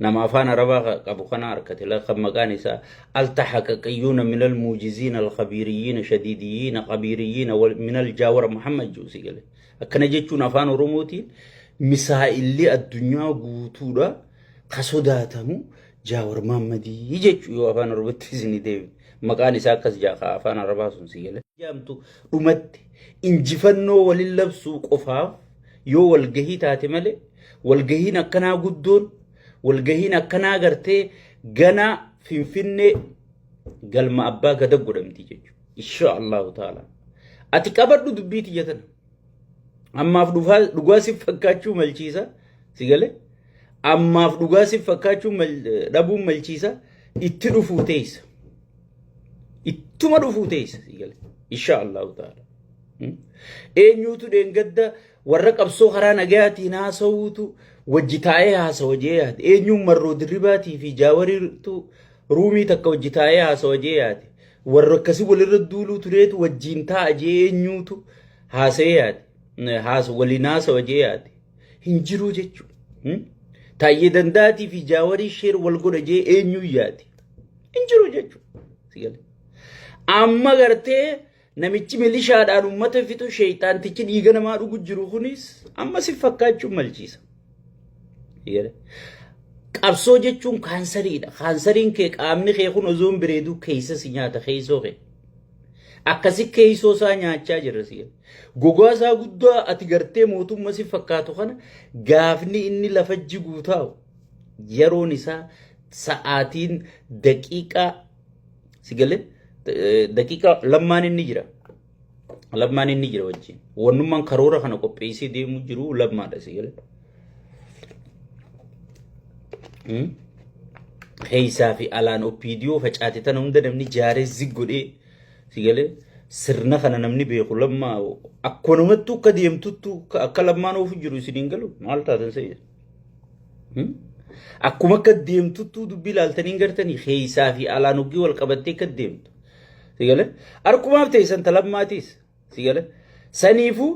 Nama afaan Arabaa qabu kana harkate kan maqaan isaa altaxaqaqiyuuna minal muujiziina alkhabiiriyyiina shadiidiyyiina qabiiriyyiina minal jaawara Muhammad jiru si gale. Akkana jechuun afaan Oromootiin misaa'illi addunyaa guutuudha ka sodaatamu Jaawar Maammadii jechuu yoo afaan Oromootti isinii deebi. Maqaan isaa akkas jaa ka afaan Arabaa sun si gale. Jaamtu dhumatti injifannoo walin labsuu qofaaf yoo walgahii taate malee walgahiin akkanaa guddoon walgahiin akkanaa gartee ganaa Finfinnee galma abbaa gada godhamti jechuudha. Insha Allahu ta'ala. Ati qabadhu dubbii tiyya tana. Ammaaf dhugaa si fakkaachuu malchiisa. Si galee? Ammaaf dhugaa si fakkaachuu dhabuun malchiisa. Itti dhufuu teessa. Ittuma dhufuu teessa si galee. Insha Allahu ta'ala. Eenyuutu dheengadda warra qabsoo karaa nagayaatiin haasawuutu wajji taa'ee haasawa jee yaade. Eenyuun marroo dirribaatii fi jaawariitu ruumii takka wajji taa'ee haasawa jee yaade. Warra akkasii walirra duuluu tureetu wajjiin taa'a jee eenyuutu haasa'ee yaade. Waliin haasawa jee yaade. Hin jiruu jechuudha. Taayyee danda'aatii fi jaawarii sheer wal godha jee eenyuun yaade. Hin jiru jechuudha. Amma gartee namichi milishaadhaan uummata fixu sheeyxaantichi dhiiga namaa dhugu jiru kunis amma si fakkaachuun malchiisa. Qabsoo jechuun kaansariidha. Kaansariin kee qaamni kee kun osoo hin bareedu keessa si nyaata keessoo kee. Akkasi keessoo isaa nyaachaa jira si. Gogaa isaa guddaa ati gartee mootummaa si fakkaatu kana gaafni inni lafa jiguu taa'u yeroon isaa sa'aatiin daqiiqaa Si galee daqiiqaa lammaan inni jira. Lammaan inni jira wajjin. Wannummaan karoora kana qopheessee deemu jiru lammaadha si galee. Keessaa fi alaan OPDO facaate tana hunda namni jaaree zig godhee si galee sirna kana namni beeku lammaa akkanumattuu akka deemtuttu akka lammaan oofu jiru isin hin galu maal taatan se'e. Akkuma akka deemtuttuu dubbii ilaaltanii hin gartanii keessaa fi alaan hoggii wal qabattee akka deemtu. Si galee? Harkumaaf teessan talammaatiis. Si galee? Saniifuu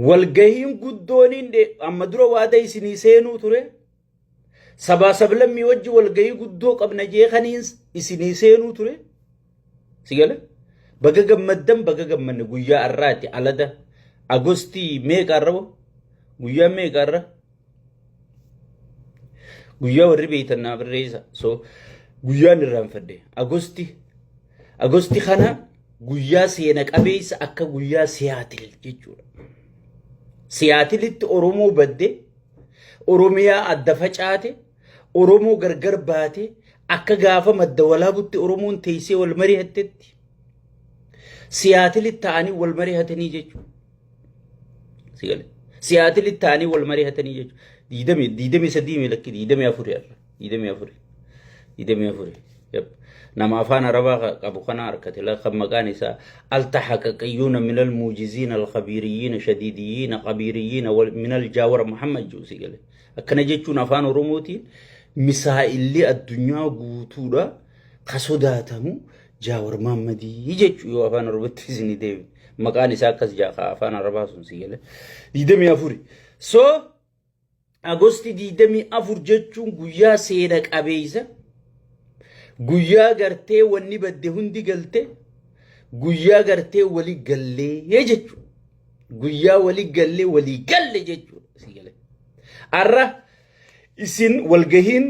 walgahiin guddooniin amma dura waada isinii seenuu ture. Sabaa sablammii wajji walgahii guddoo qabna jee kaniin isinii seenuu ture. Si galee? Baga gammaddan baga gammanne guyyaa har'aati alada Agostii meeqa har'a guyyaa meeqa har'a guyyaa warri beektan naa barreessa so guyyaan irraanfadhe Agosti Agosti kana guyyaa seena qabeessa akka guyyaa Siyaatil jechuudha. Siyaatilitti Oromoo badde Oromiyaa adda facaate Oromoo gargar baate akka gaafa madda walaabutti Oromoon teessee wal mari'attetti Siyaatilitti ta'anii wal mari'atanii jechuudha. Sigale. Siyaatilitti ta'anii wal mari'atanii jechuudha. Diidamii diidamii sadii mi lakki diidamii afurii har'a. Diidamii afurii. Diidamii afurii. Yep. Nama afaan Arabaa qabu kana harkate kan maqaan isaa altaxaqaqiyuuna minal muujiziina alkhabiiriyyiina shadiidiyyiina qabiiriyyiina minal jaawara Muhammad jiru sigale. Akkana jechuun afaan Oromootiin misaa'illi addunyaa guutuudha ka sodaatamu Jaawar Maammadii jechuu yoo afaan Oromootti isinii deebi. Maqaan isaa akkas jaa ka afaan Arabaa sun si gale. 24. So Agosti 24 jechuun guyyaa seena qabeessa guyyaa gartee wanni badde hundi galte guyyaa gartee wali gallee jechuudha. Guyyaa wali gallee walii galle jechuudha. Si gale. Har'a isin walgahiin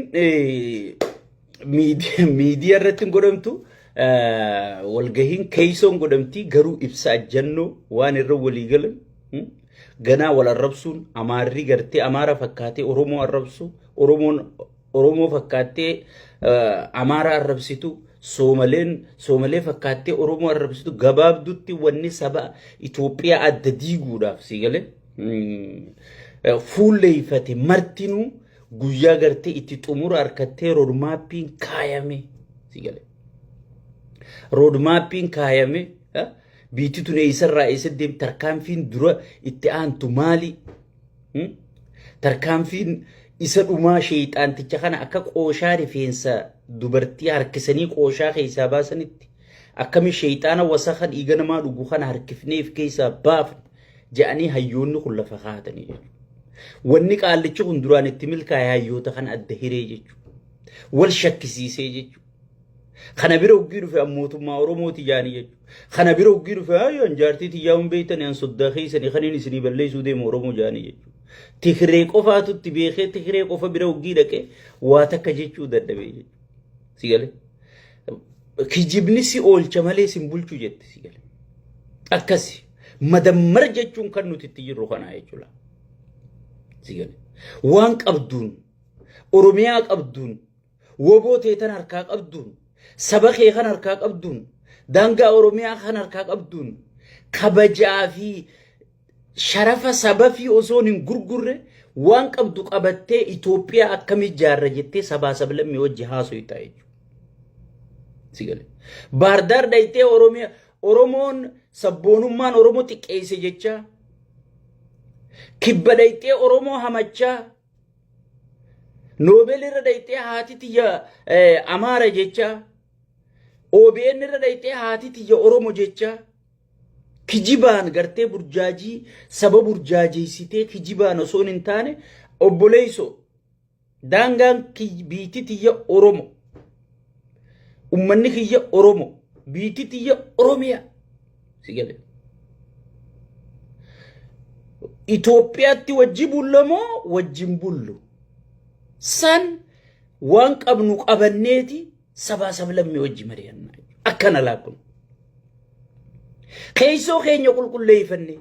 miidiyaa irratti hin godhamtu walgahiin keeysoon godhamti garuu ibsa ajjannoo waan irra walii galan ganaa wal arrabsuun amaarri gartee amaara fakkaatee oromoo arrabsu oromoon oromoo fakkaattee amaara arrabsitu soomaleen soomalee fakkaattee oromoo arrabsitu gabaabdutti wanni saba Itoophiyaa adda diiguudhaaf si galee fuulleeffate martinuu guyyaa gartee itti xumura harkattee roodmaappiin kaayame si gale. Roodmaappiin kaayame biitti tun eessarraa eessa deemti tarkaanfiin dura itti aantu maali? Tarkaanfiin isa dhumaa sheexaanticha kana akka qooshaa rifeensa dubartii harkisanii qooshaa keessaa baasanitti akkami sheexaana wasaka dhiiga namaa dhugu kana harkifnee if keessaa baafna jedhanii hayyoonni kun lafa kaa'atanii jechuudha. Wanni qaallichi kun duraan itti milkaa'e hayyoota kana adda hiree jechuudha. Wal shakkisiisee jechuudha. Kana bira hoggii dhufe an mootummaa Oromooti jaanii jechuudha. Kana bira hoggii dhufe ayyoon jaartii tiyyaa hin beektani an soddaa keessanii kan inni isinii balleessuu deemu Oromoo jaanii jechuudha. Tikiree qofaatu itti beekee tikiree qofa bira hoggii dhaqee waa takka jechuu dadhabee jechuudha. Si galee? Kijibni si oolcha malee sin bulchu jette si galee. Akkasi. Madammar jechuun kan nuti itti jirru kanaa jechuudha. Si galee? Waan qabduun Oromiyaa qabduun woboo tee tan harkaa qabduun saba kee kan harkaa qabduun daangaa Oromiyaa kan harkaa qabduun kabajaa fi sharafa saba fi osoo hin gurgurre waan qabdu qabattee Itoophiyaa akkamii ijaarra jettee sabaa sablammii wajji haasofta jechuudha. Si galee. Baardaar dhayxee Oromiyaa Oromoon sabboonummaan Oromoo xiqqeesse jechaa kibba dhayxee Oromoo hamachaa Noobel irra dhayxee haati tiyya Amaara jechaa OBN irra dhayxee haati tiyya Oromo jechaa kijibaan gartee burjaajii saba burjaajeessitee kijibaan osoo hin taane obboleessoo daangaan biitti tiyya Oromo ummanni kiyya Oromo biitti tiyya Oromiyaa si gale. Itoophiyaatti wajji bulla moo wajjin bullu? San waan qabnu qabanneeti sabaa sablammii wajji mari'annaa. Akkana laakun. Keessoo keenya qulqulleeffanne,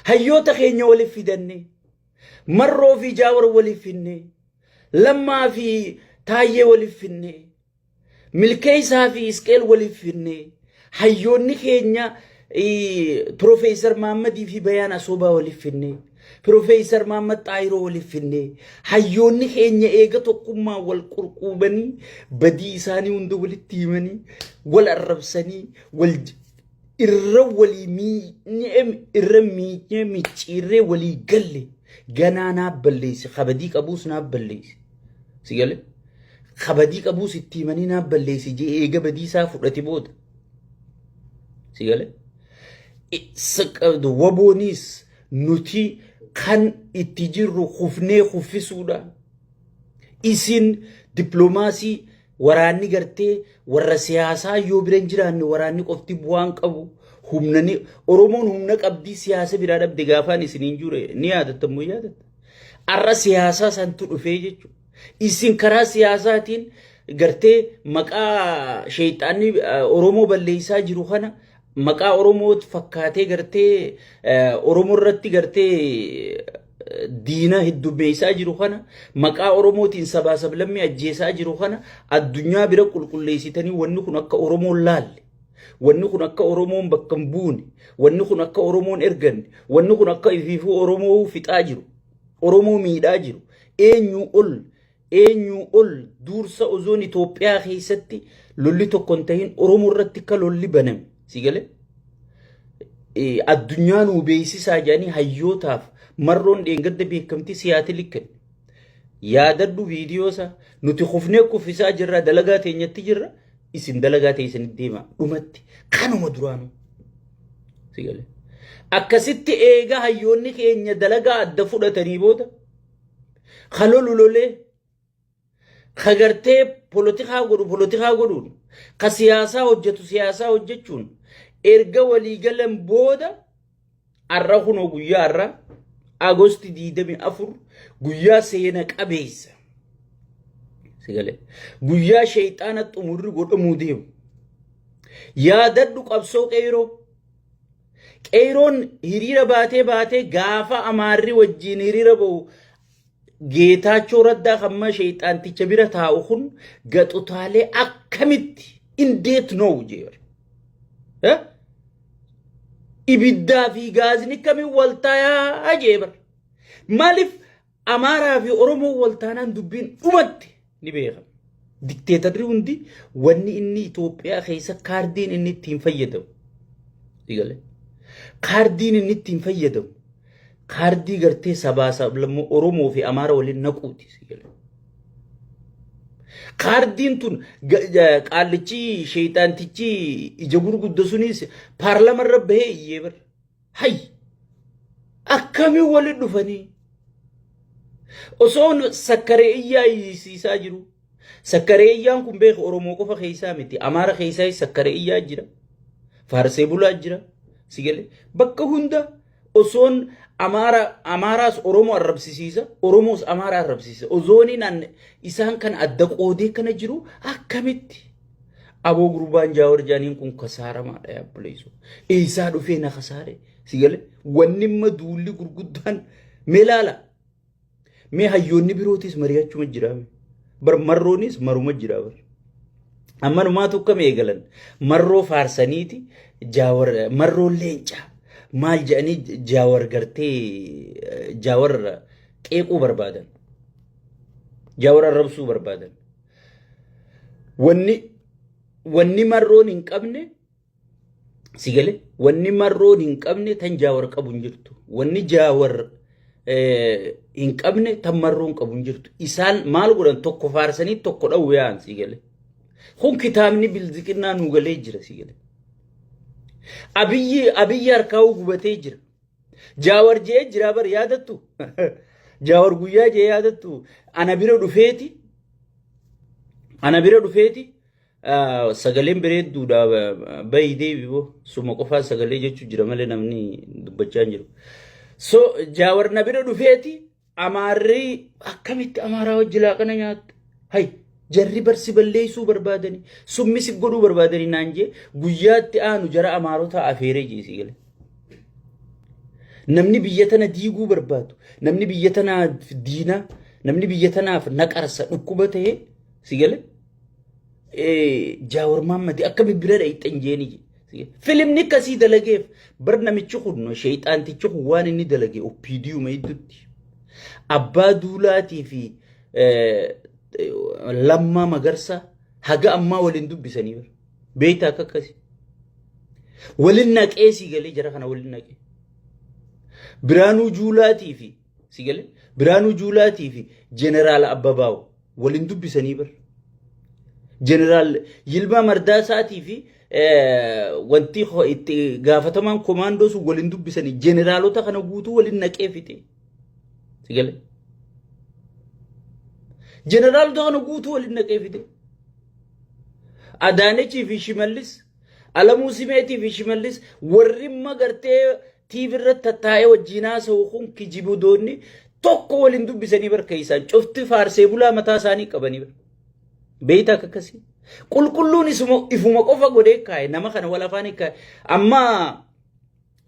hayyoota keenya waliif fidanne, marroo fi jaawar waliif finne, lammaa fi taayyee waliif finne, Milkeessaa fi Isqeel waliif finne, hayyoonni keenya Piroofeesar Mahammadii fi Bayaan Asoobaa waliif finne, Piroofeesar Mahammad Xaayiroo waliif finne, hayyoonni keenya eega tokkummaa wal qurquubanii badii isaanii hunda walitti himanii wal arrabsanii wal irra walii miinyee irra miinyee micciirree walii galle ganaa naaf balleessi kabadii qabuus naaf balleessi. Si galee? Kabadii qabuus itti himanii naaf balleessi jee eega badii isaa fudhate booda. Si galee? Wabooniis nuti kan itti jirru kufnee kuffisuudha. Isin dippiloomaasii waraanni gartee warra siyaasaa yoo bira hin jiraanne waraanni qofti bu'aan qabu. Humna ni Oromoon humna qabdii siyaasa biraa dhabde gaafaan isiniin jure ni yaadatta moo yaadatta? Arra siyaasaa santu dhufee jechuudha. Isin karaa siyaasaatiin gartee maqaa sheexaanni Oromoo balleessaa jiru kana maqaa Oromoo fakkaatee gartee Oromoo irratti gartee diina heddummeessaa jiru kana maqaa Oromootiin sabaa sablammii ajjeesaa jiru kana addunyaa bira qulqulleessitanii wanni kun akka Oromoon laalle wanni kun akka Oromoon bakka hin buune wanni kun akka Oromoon erganne wanni kun akka ifiifuu Oromoo fixaa jiru Oromoo miidhaa jiru eenyuu ol eenyuu ol duursa ozoon Itoophiyaa keessatti lolli tokko hin tahin Oromoo irratti akka lolli baname si galee addunyaa nuu beeksisaa jedhanii hayyootaaf marroon dheengadda beekamtii siyaatili kenne. Yaadadhu viidiyoo isaa nuti kufnee kuffisaa jirra dalagaa teenyatti jirra isin dalagaa teessanitti deema dhumatti kanuma duraanuu. Si galee. Akkasitti eega hayyoonni keenya dalagaa adda fudhatanii booda ka lolu lolee ka gartee polotikaa godhu polotikaa godhuun ka siyaasaa hojjetu siyaasaa hojjechuun erga walii galan booda har'a kunoo guyyaa har'a Agosti 24 guyyaa seena qabeessa. Sigalee guyyaa sheeyxaana xumurri godhamuu deemu. Yaadadhu qabsoo qeyroo. Qeyroon hiriira baatee baatee gaafa amaarri wajjin hiriira ba'u Geetaachoo Raddaa kamma sheeyxaanticha bira taa'u kun gaxutaalee akkamitti indeet now jeer. Ibiddaa fi gaazni kamiin waltaayaa jee bar. Maaliif Amaaraa fi Oromoo waltaanaan dubbiin dhumatti ni beekama. Dikteetarri hundi wanni inni Itoophiyaa keessa kaardiin inni ittiin fayyadamu. Sigale. Kaardiin inni ittiin fayyadamu kaardii gartee sabaa sablammuu Oromoo fi Amaara waliin naquuti. Sigale. Kaardiin tun qaallichi sheeyxaantichi ija gurgudda sunis paarlama irra bahee iyyee bar. Hay! Akkamiin waliin dhufanii? Osoon sakkaree iyyaa iyyisiisaa jiru. Sakkaree iyyaan kun beeku Oromoo qofa keessaa miti. Amaara keessaa sakkaree iyyaa jira. Faarsee bulaa jira. Si galee bakka hunda osoon Amaara Amaaraas Oromoo arrabsisiisa, Oromoos Amaara arrabsisiisa. Ozooniin isaan kan adda qoodee kana jiru akkamitti? Aboo gurbaan Jaawar jaaniin kun kasaaramaadha yaa obboleessoo. Eessaa dhufee na kasaare? Si galee wanni imma duulli gurguddaan mee laala. Mee hayyoonni birootis mari'achuma jira. Bar marroonis maruma jira bar. Amma numaatu akkam eegalan marroo faarsaniiti Jaawar marroon leenca maal jedhanii Jaawar gartee Jaawar qeequu barbaadan. Jaawar arrabsuu barbaadan. Wanni wanni marroon hin qabne si gale wanni marroon hin qabne tan Jaawar qabu hin jirtu. Wanni Jaawar hin qabne tan marroon qabu hin jirtu. Isaan maal godhan tokko faarsanii tokko dha'u yaa'an si gale. Kun kitaabni bilziqinnaa nuu galee jira si gale. Abiyyi Abiyyi harkaa'uu gubatee jira. Jaawar je'ee jira bar yaadattu. Jaawar guyyaa je'ee yaadattu ana bira dhufeeti. Ana bira dhufeeti sagaleen bareedduudha bayi deebi boo suma qofaa sagalee jechuu jira malee namni dubbachaa hin jiru. So Jaawar na bira dhufeeti Amaarri akkamitti Amaaraa wajji laaqana nyaatta? Hay jarri barsi balleessuu barbaadanii summi si godhuu barbaadanii naan jee guyyaatti aanu jara Amaarota afeeree jee si gale. Namni biyya tana diiguu barbaadu, namni biyya tanaaf diinaa, namni biyya tanaaf naqarsa dhukkuba ta'e si gale. Jaawar Maammadi akka bira dhayxan jeeni jee. Filimni akkasii dalageef bar namichi kun sheexaantichi kun waan inni dalage OPDUma iddutti. Abbaa Duulaatii fi Lammaa Magarsaa haga ammaa waliin dubbisanii bar. Beektaa akka akkasii. Waliin naqee si galee jara kana waliin naqee. Biraanuu Juulaatii fi si galee Biraanuu Juulaatii fi Jeneraal Abbabaaw waliin dubbisanii bar. Jeneraal Yilmaa Mardaasaatii fi wanti itti gaafatamaan komaandoo sun waliin dubbisanii jeneraalota kana guutuu waliin naqee fixe. Si galee. Jeneraalota kana guutuu waliin naqee fixe. Adaanechii fi Shimallis, Alamuu Simeetii fi Shimallis warri magartee TV irratti tattaa'ee wajjin haasa'u kun kijibudoonni tokko waliin dubbisanii barka isaan cufti faarsee bulaa mataa isaanii qabanii bara. Beeyta akka akkasii. Qulqulluun isuma ifuma qofa godhee kaa'e nama kana wal afaan kaa'e. Amma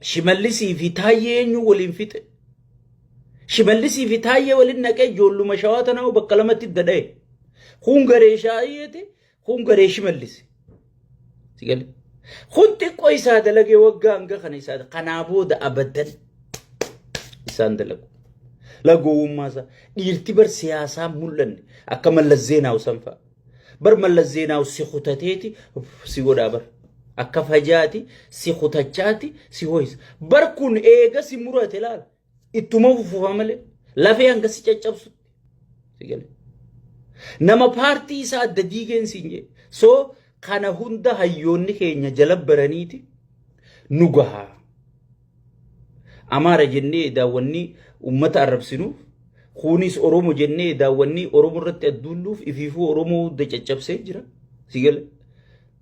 Shimallisii fi Taayyee eenyu waliin fixe. Shimallisii fi Taayyee waliin naqee ijoolluma shawaa tanaa bakka lamatti dadha'e. Kun garee shaayyeeti, kun garee Shimallisi. Si gale? Kun xiqqoo isaa dalagee waggaa hanga kana isaa kanaa booda abadan isaan dalagu. Lagowwummaa isaa dhiirti bar siyaasaa mul'anne akka Mallas Zeenaaw san fa'a. Bar Mallas Zeenaaw si kutateeti si godhaa bar. Akka fajaati si kutachaati si ho'isa. Bar kun eega si murate laala. Ittuma fufufa malee lafee hanga si caccabsutti. Si gale. Nama paartii isaa adda diigeen siin jee. So kana hunda hayyoonni keenya jala baraniiti nu gahaa. Amaara jennee daawwannii uummata arrabsinuuf kunis Oromo jennee daawwannii Oromo irratti adduulluuf ifiifuu Oromoo hunda caccabsee jira. Si gale.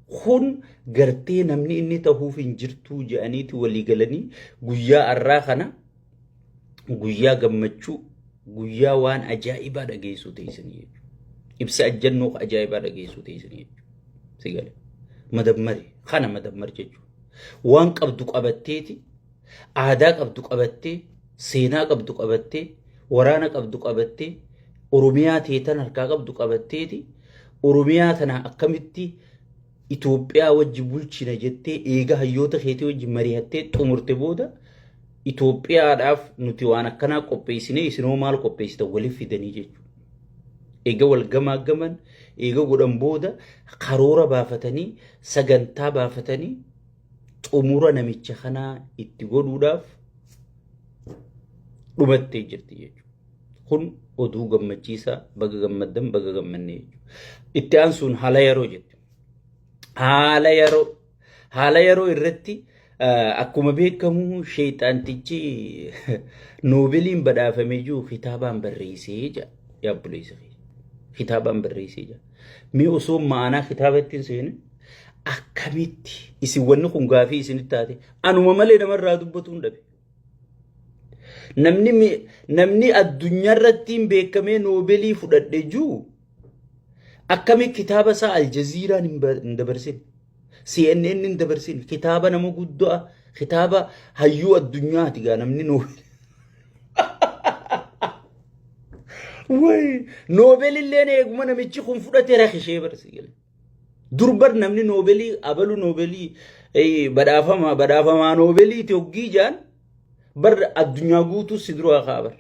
Kun gartee namni inni tahuuf hin jirtuu jedhaniiti walii galanii guyyaa har'aa kana guyyaa gammachuu guyyaa waan ajaa'ibaa dhageessuu teessanii jechuudha. Ibsa ajjannoo ajaa'ibaa dhageessuu teessanii jechuudha. Si gale. Madammari kana madammar jechuudha. Waan qabdu qabatteeti aadaa qabdu qabattee seenaa qabdu qabattee waraana qabdu qabattee Oromiyaa teetan harkaa qabdu qabatteeti Oromiyaa tana akkamitti Itoophiyaa wajji bulchina jettee eega hayyoota keetii wajji mari'attee xumurte booda Itoophiyaadhaaf nuti waan akkanaa qopheessinee isinoo maal qopheessitan waliif fidanii jechuudha. Eega wal gamaaggaman eega godhan booda karoora baafatanii sagantaa baafatanii xumura namicha kanaa itti godhuudhaaf dhumattee jirti jechuudha. Kun oduu gammachiisaa baga gammaddan baga gammannee jechuudha. Itti aansuun haala yeroo jetti. Haala yeroo haala yeroo irratti Akkuma beekamu sheexaantichi noobeliin badhaafamee jiru kitaabaan barreessee jedha. Yaa obboleessa kiyya. Kitaabaan barreessee jedha. Mee osoo ma'anaa kitaaba ittiin seene akkamitti isin wanni kun gaafii isinitti taate anuma malee namarraa dubbatuun dhabe. Namni namni addunyaarratti hin beekamee noobelii fudhadhe jiru akkami kitaaba isaa Aljaziiraan hin dabarsin. CNN hin dabarsin. Kitaaba nama guddaa kitaaba hayyuu addunyaati gaa namni noobelii. Way noobel illeen eeguma namichi kun fudhate rakishee barsi gale. Dur bar namni noobelii abalu noobelii badhaafama badhaafamaa noobeliiti hoggii jaan bar addunyaa guutuu si duraa kaa bar.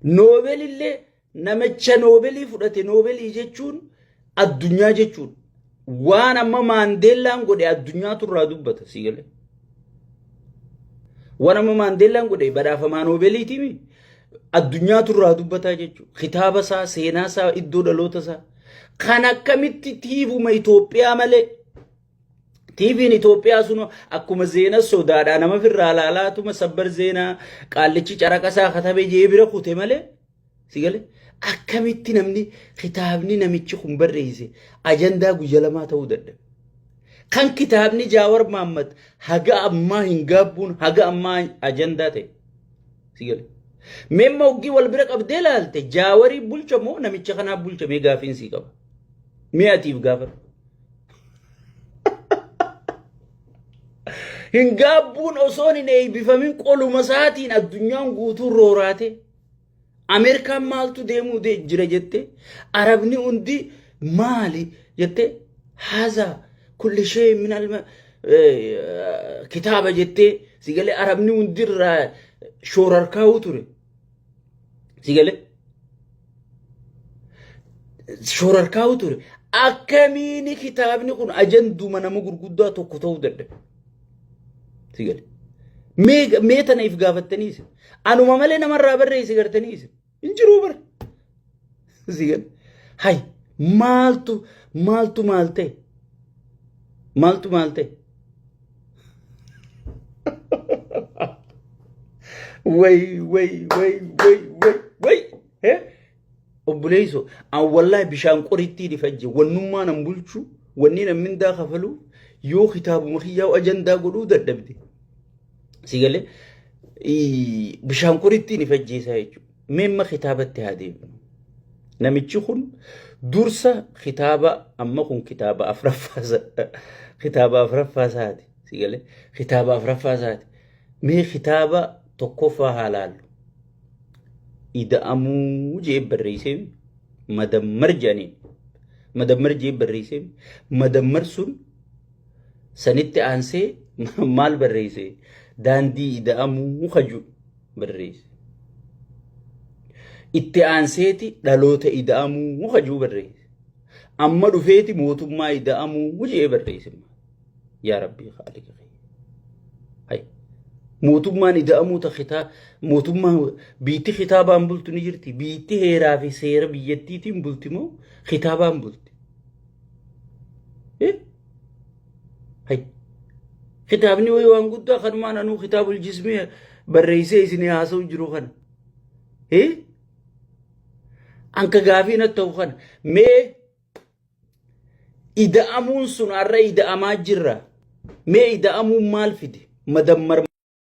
Noobel illee namicha noobelii fudhate noobelii jechuun addunyaa jechuun waan amma Maandeellaan godhe addunyaatu irraa dubbata si galee. Waan amma Maandeellaan godhe badhaafamaa noobeliitiimi addunyaatu irraa dubbataa jechuudha. Kitaaba isaa, seenaa isaa, iddoo dhaloota isaa. Kan akkamitti tiivuma Itoophiyaa malee TV'n Itoophiyaa sun akkuma zeena sodaadhaa nama firraa laalaatuma sabbar zeenaa qaallichi caraqa isaa katabee jee bira kute malee si galee akkamitti namni kitaabni namichi kun barreesse ajandaa guyya lamaa ta'uu dadhabe. Kan kitaabni Jaawar Maammad haga ammaa hin gaabbuun haga ammaa ajandaa ta'e. Si galee. Meemma hoggii wal bira qabdee laalte Jaawarii bulcha moo namicha kanaa bulcha mee gaafiin sii qaba. Mee atiif gaafadhu. Hin gaabbuun osoon hin eebbifamin qoluma isaatiin addunyaan guutuun rooraate. Ameerikaan maaltu deemuu jira jette Arabni hundi maali jette haza kulli shee min alma kitaaba jettee sigalee Arabni hundi irraa shoorarkaa'uu ture. Sigalee shoorarkaa'uu ture. Akkamiini kitaabni kun ajanduma nama gurguddaa tokko ta'uu dadhabe. Sigalee. Mee mee tana if gaafattanii isin. Anuma malee namarraa barreesse gartanii isin. Hin jiruu bara. Sigalee. Hay maaltu maaltu maal ta'e? Maaltu maal ta'e? Way way way way way way. Eh? Obboleessoo an wallaahi bishaan qorittii dhifajje wannummaa nan bulchu wanni nan mindaa kafalu yoo kitaabuma kiyyaa ajandaa godhuu dadhabde. Si galee bishaan qorittiin ifajjeesaa jechuudha. Meemma kitaabatti haa deebinu. Namichi kun dursa kitaaba amma kun kitaaba afuraffaa kitaaba afuraffaa isaati. Si galee kitaaba afuraffaa isaati. Mee kitaaba tokkoffaa haa laallu. Ida'amuu jee barreessee madammar jedhaniin. Madammar jee barreessee madammar sun sanitti aansee maal barreesse? Daandii ida'amuu kaju barreesse. Itti aanseeti dhaloota ida'amuu kajuu barreesse. Amma dhufeeti mootummaa ida'amuu jee barreesse. Yaa Rabbii Khaaliqa kiyya. Hay. Mootummaan ida'amuu ta kitaa mootummaa biitti kitaabaan bultu ni jirti. Biitti heeraa fi seera biyyattiitiin bulti moo kitaabaan bulti? Eh? Hay. Kitaabni wayii waan guddaa kanumaan anuu kitaabul jismii barreessee isinii haasa'u jiru kana. Eh? Anka gaafii natti ta'u kana. Mee ida'amuun sun har'a ida'amaa jirra. Mee ida'amuun maal fide? Madammar